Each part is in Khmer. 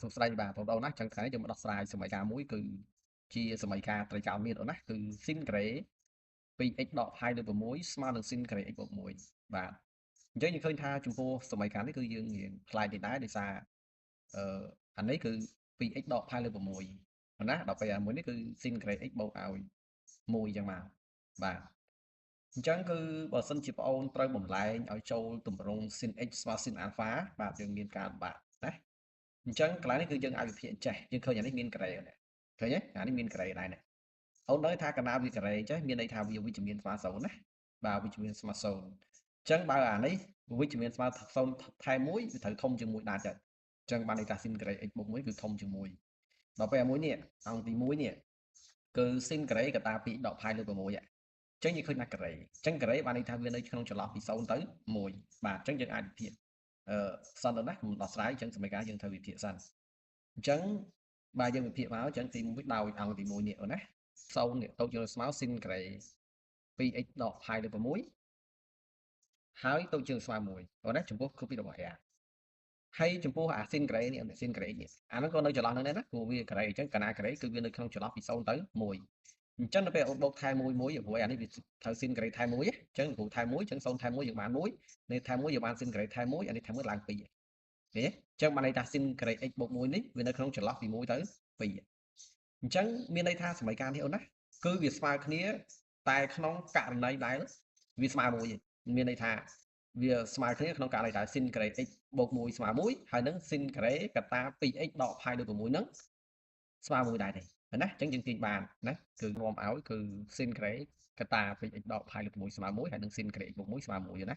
សួស្តីបាទបងប្អូនណាចឹងថ្ងៃនេះយើងមកដោះស្រាយសមីការមួយគឺជាសមីការត្រីកោណមានអូនណាគឺ sin ការ៉េ 2x ដកផាយលើ6ស្មើនឹង sin ការ៉េ x បូក1បាទអញ្ចឹងយើងឃើញថាចំពោះសមីការនេះគឺយើងរៀងប្លែកតិចដែរដោយសារអឺអានេះគឺ 2x ដកផាយលើ6ណាដល់ពេលអាមួយនេះគឺ sin ការ៉េ x បូកឲ្យ1អញ្ចឹងមកបាទអញ្ចឹងគឺបើសិនជាប្អូនត្រូវបំលែងឲ្យចូលទម្រង់ sin x ស្មើ sin alpha បាទយើងមានការលំបាកណាអញ្ចឹងកន្លែងនេះគឺយើងអាចវិភាគចេះយើងឃើញអានេះមានការ៉េនេះឃើញទេអានេះមានការ៉េដែរនេះអូនដឹងថាកណ្ដាលវាការ៉េចេះមានន័យថាវាវិជ្ជមានស្មើ0ណាបាទវិជ្ជមានស្មើ0អញ្ចឹងបើអានេះវិជ្ជមានស្មើ0ថែម1វាត្រូវធំជាង1ដែរចឹងអញ្ចឹងបានន័យថា sin ការ៉េ x បូក1គឺធំជាង1ដល់ពេលអាមួយនេះអង្គទី1នេះគឺ sin ការ៉េកតា2ដកផាយលើ6អញ្ចឹងយើងឃើញថាការ៉េអញ្ចឹងការ៉េបានន័យថាវានៅក្នុងចន្លោះពី0ទៅ1បាទអញ្ចឹងយើងអាចវិភាគអឺសិនទៅណាកុំដោះស្រាយអញ្ចឹងសមីការយើងត្រូវវិភាគសិនអញ្ចឹងបាទយើងវិភាគមកអញ្ចឹងទី1ដោយអង្គទី1នេះអូនណា0នេះតូចជាងស្មើ sin ការ៉េ 2x ដកផាយលើ6ហើយតូចជាងស្មើ1អូនណាចំពោះគ្រប់ពីរបស់ r ហើយចំពោះអា sin ការ៉េនេះ sin ការ៉េនេះអាហ្នឹងក៏នៅចន្លោះហ្នឹងដែរណាព្រោះវាការ៉េអញ្ចឹងកាលណាការ៉េគឺវានៅក្នុងចន្លោះពី0ទៅ1អញ្ចឹងដល់ពេលអូនបូកថែម1 1ព្រោះអានេះវាត្រូវ sin ការ៉េថែម1អញ្ចឹងគ្រូថែម1អញ្ចឹង0ថែម1យើងបាន1នេះថែម1យើងបាន sin ការ៉េថែម1អានេះថែម1ឡើង2ឃើញទេអញ្ចឹងបានន័យថា sin ការ៉េ x បូក1នេះវានៅក្នុងចន្លោះពី1ទៅ2អញ្ចឹងមានន័យថាសមីការនេះអូនណាគឺវាស្មើគ្នាតែក្នុងករណីដែលវាស្មើ1ឯងមានន័យថាវាស្មើគ្នាក្នុងករណីដែល sin ការ៉េ x បូក1ស្មើ1ហើយនឹង sin ការ៉េកតា 2x ដកផាយលើ6ហ្នឹងស្មើ1ដែរទេណាអញ្ចឹងយើងទាញបានណាគឺនាំឲ្យគឺ sin ការ៉េកតា 2x ដកផាយលើ6ស្មើ1ហើយនឹង sin ការ៉េ x បូក1ស្មើ1ណា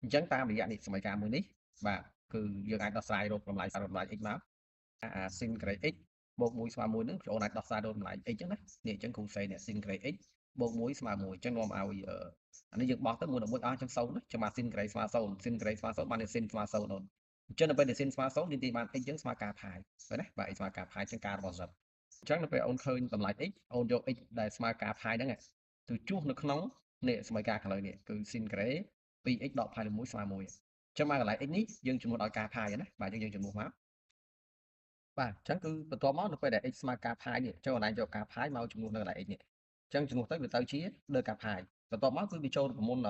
អញ្ចឹងតាមរយៈនេះសមីការមួយនេះបាទគឺយើងអាចដោះស្រាយរកតម្លៃតម្លៃ x មកអា sin ការ៉េ x បូក1ស្មើ1ហ្នឹងបងអាចដោះស្រាយរកតម្លៃ x អញ្ចឹងណានេះអញ្ចឹងគ្រូសេនេះ sin ការ៉េ x បូក1ស្មើ1អញ្ចឹងនាំឲ្យអានេះយើងបោះទៅ1ដល់1អស់អញ្ចឹង0ណាចាំមក sin ការ៉េស្មើ0 sin ការ៉េស្មើ0បាន sin ស្មើ0អូនអញ្ចឹងនៅពេលដែល sin ស្មើ0យើងទាញបាន x អញ្ចឹងស្មើការផាយឃើញណាបាទ x ស្មើការផាយអញ្ចឹងការរបស់ z អញ្ចឹងនៅពេលអូនឃើញតម្លៃ x អូនយក x ដែលស្មើការផាយហ្នឹងទៅជួសនៅក្នុងនេះសមីការខាងលើនេះគឺ sin ការ៉េ 2x ដកផាយលើ1ស្មើ1អញ្ចឹងមកកន្លែង x នេះយើងជំនួសដោយការផាយណាបាទយើងជំនួសមកបាទអញ្ចឹងគឺបន្ទាប់មកនៅពេលដែល x ស្មើការផាយនេះអញ្ចឹងអូនឯងយកការផាយមកជំនួសនៅកន្លែង x នេះអញ្ចឹងជំនួសទៅវាទៅជាលើការផាយបន្ទាប់មកគឺវាចូលរូបមន្ត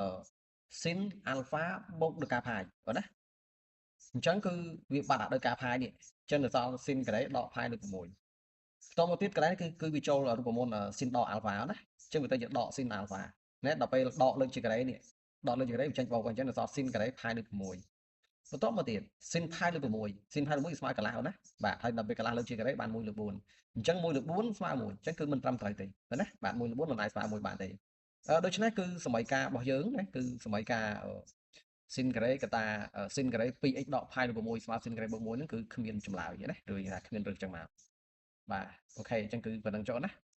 sin alpha បូកដល់ការផាយបាទណាអញ្ចឹងគឺវាបាត់អាដោយការផាយនេះអញ្ចឹងនៅសល់ sin ការ៉េដកផាយលើ6បន្តមកទៀតកន្លែងគឺវាចូលរូបមន្ត sin ដក alpha ណាអញ្ចឹងវាទៅជាដក sin alpha ណាដល់ពេលដកលើកជាការ៉េនេះដកលើកជាការ៉េវាចេញបូកអញ្ចឹងនៅសល់ sin ការ៉េផាយលើ6បន្ទាប់មកទៀត sin ផាយលើ6 sin ផាយលើ6ស្មើកន្លះណាបាទហើយដល់ពេលកន្លះលើកជាការ៉េបាន1លើ4អញ្ចឹង1លើ4ស្មើ1អញ្ចឹងគឺមិនត្រឹមត្រូវទេណាបាទ1លើ4មិនអាចស្មើ1បានទេដូច្នេះគឺសមីការរបស់យើងណាគឺសមីការ sin ការ៉េកតា sin ការ៉េ 2x ដកផាយលើ6ស្មើ sin ការ៉េបូក1ហ្នឹងគឺគ្មានចម្លើយណាឬថាគ្មានរឿងចឹងមកបាទ OK អញ្ចឹងគឺប៉ុណ្្នឹងចុះណា។